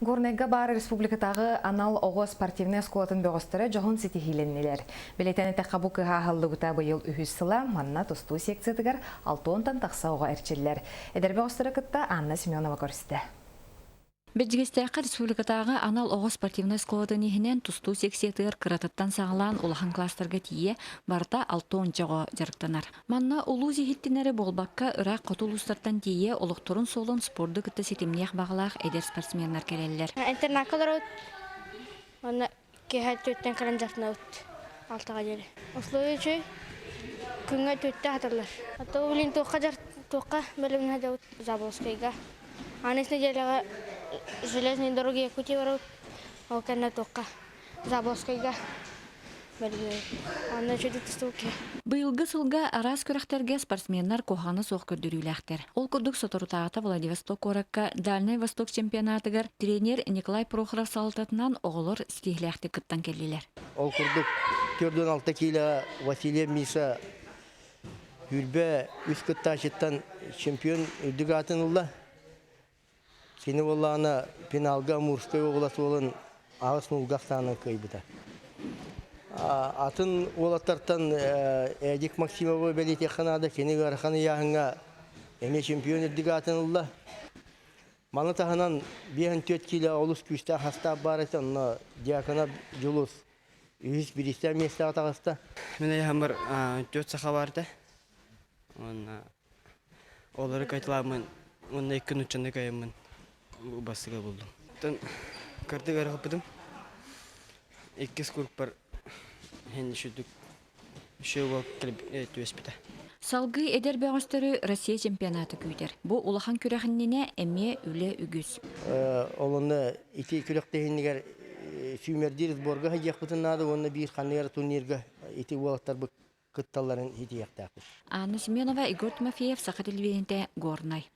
Горнайга баар республикатааҕы анал оҕо спортивнай оскуолатын бөҕөстөрө дьоһун ситиһиилэннилэр. Бэлиэтээн эттэххэ, бу кыһа аһыллыбыта быйыл үһүс сыла. Манна тустуу секциятыгар алтыонтан тахса оҕо эрчиллэр. Эдэр бөҕөстөрө кытта Анна Семенова көрүстэ. Бэрдьигэстээххэ республикатааҕы анал оҕо спортивнай оскуолатын иһинэн тустуу секциятыгар кыратыттан саҕалаан улахан класстарга тиийэ барыта 60 оҕо дьарыктанар. Манна улуус иһиттинэри буолбакка, ыраах хоту улуустартан тиийэ олохторун суолун спорду кытта ситимниэх баҕалаах эдэр спортсменнар кэлэллэр. Интернакка олоробут. Онно киэһэ түөртэн кэлэн дьарыктанабыт алтаҕа диэри. Условия үчүгэй. Күҥҥэ түөртэ аһаталлар. А блин туохха дьар туохха бэлэмнэһэ дьабыт Заболоцкайга. Аны нэдиэлэҕэ железной дороги Якутии барабыт. Ол кэннэ туохха Заболоцкайга Анна үчүгэй тустуук Быйылгы сылга араас күрэхтэргэ спортсменнар куһаҕана суох көрдөрүүлээхтэр. Ол курдук соторутааҕыта Владивосток куоракка Дальнай Восток чемпионатыгар тренер Николай Прохоров салалтатынан оҕолор ситиһиилээхтик кыттан кэллилэр. Ол курдук 46 киилэ Василий Миша Хүрбэ үс кыттааччыттан чемпион үрдүк аатын ылла. Кини буоллаҕына финалга Амурскай уобалас уолун аҕыс нуулга ахсаанынан кыайбыта. Атын уолаттартан Эдик Максимовы бэлиэтиэххэ наада. Кини ыарахан ыйааһыҥҥа эмиэ чемпион үрдүк аатын ылла. Маны таһынан 54 киилэ олус күүстээх састаап баар этэ. Онно Дьяконов Дьулус үһүс бириистээх миэстэҕэ таҕыста. Мин ыйааһыммар түөрт саха баар этэ. Уонна Олору кайталааммын уонна икки нууччаны кыайаммын бастыга булдум. Оттон кырдык ыарахаппытым. Иккис куруппар иһин үчүгдүк үчүгэй уол түбэспитэ. Салгыы эдэр бөҕөстөрү Россия чемпионата күүтэр. Бу улахан күрэх иннинэ эмиэ үлэ үгүс. Ол онно ити күрэхтэһиинигэр сүүмэрдиир сборга сылдьыахпытын наада уонна биир ханнык эрэ турнирга ити уолаттарбыт кытталларын ситиһиэхтээхпит. Анна Семенова, Егор Тимофеев, Саха телевидениетэ, Горнай.